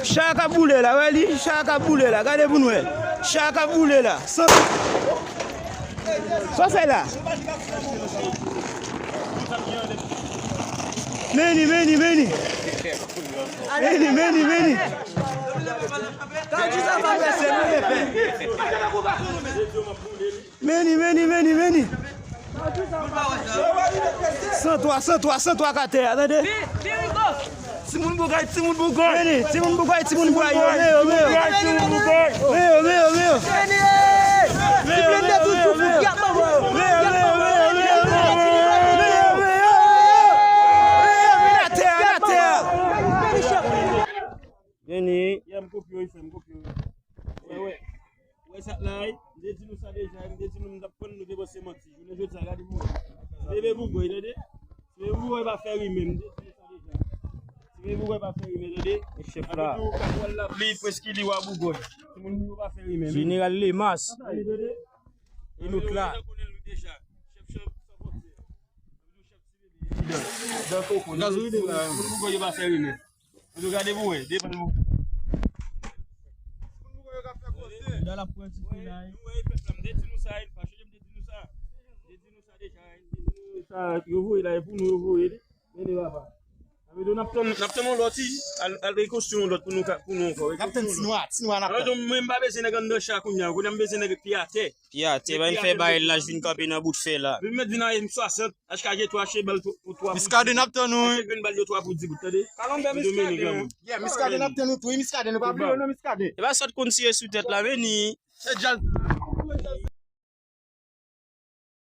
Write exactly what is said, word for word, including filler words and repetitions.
Cha k ap boule la, wè li, cha k ap boule la, gade pou n wè. Cha k ap boule la. San... Sa w fè la? Meni, meni, meni. Meni, meni, meni. Meni, meni, meni, meni. San twa, san twa, san twa k atè a, tande. Timoun Bougay, timoun Bougay. Meni, timoun Bougay, timoun Bougay, yo, men yo, men yo. Timoun Bougay, timoun Bougay. Men yo, men yo, men yo. Men yo, men yo, men yo, men yo. Men yo, men yo, men yo, men yo. Men yo, men yo, men yo. Men yo, men atè a, atè a. Vini. Yeah, m kopye w, frè, m kopye w. Wè, wè. Wè sa la, wi. M te di nou sa deja, m te di nou m t ap prann nou te panse manti. Jounen jodi a, gade pou wè. Ti bebe Bougay, tande? Ti bebe Bougay pa fè rimè, m te di nou sa deja. Ti bebe Bougay pa fè rimè, tande? E chèf la. Apre tou, Kapral la, li prèske li wa Bougay. Timoun yo pa fè rimè, men. Jeneral Lemas. Tande, tande? E nou la. Chèf, chèf, chèf, chèf, ti bebe. Gaz ou ide la. Moun Bougay yo pa fè rimè. Moun yo gade pou wè, devan nou. Moun Bougay yo ka fè koze. Dal ap pran ti fi la, wi. Nou wè pèp la, m te di nou sa, wi, pa chanje, m te di nou sa. M te di nou sa deja, wi, m te di nou sa, yo voye la, e pou nou yo voye li. Mene papa. Sa vle di n ap tann, n ap tann yon lòt, wi. Al, al rekonstwi yon lòt pou nou ka, pou nou ankò. N ap tann ti nwa, ti nwa n ap tann. Alò, mwen m pa bezwen nèg anndan cha kounye a, kounye a m bezwen nèg pi atè. Pi atè, ba n fè bagay laj vin kanpe nan bout fè la. Vin met vin a M swasant. H K G twa achte bal pou, pou twa pou Miskaden ap tann ou, wi. Achte grenn bal yo twa pou di goud, tande? Kalon bè Miskaden. Yeah, Miskaden ap tann ou tou, wi, Miskaden, nou pa bliye non, Miskaden. E pa sa t konn tire sou tèt la, vini. Se djaz.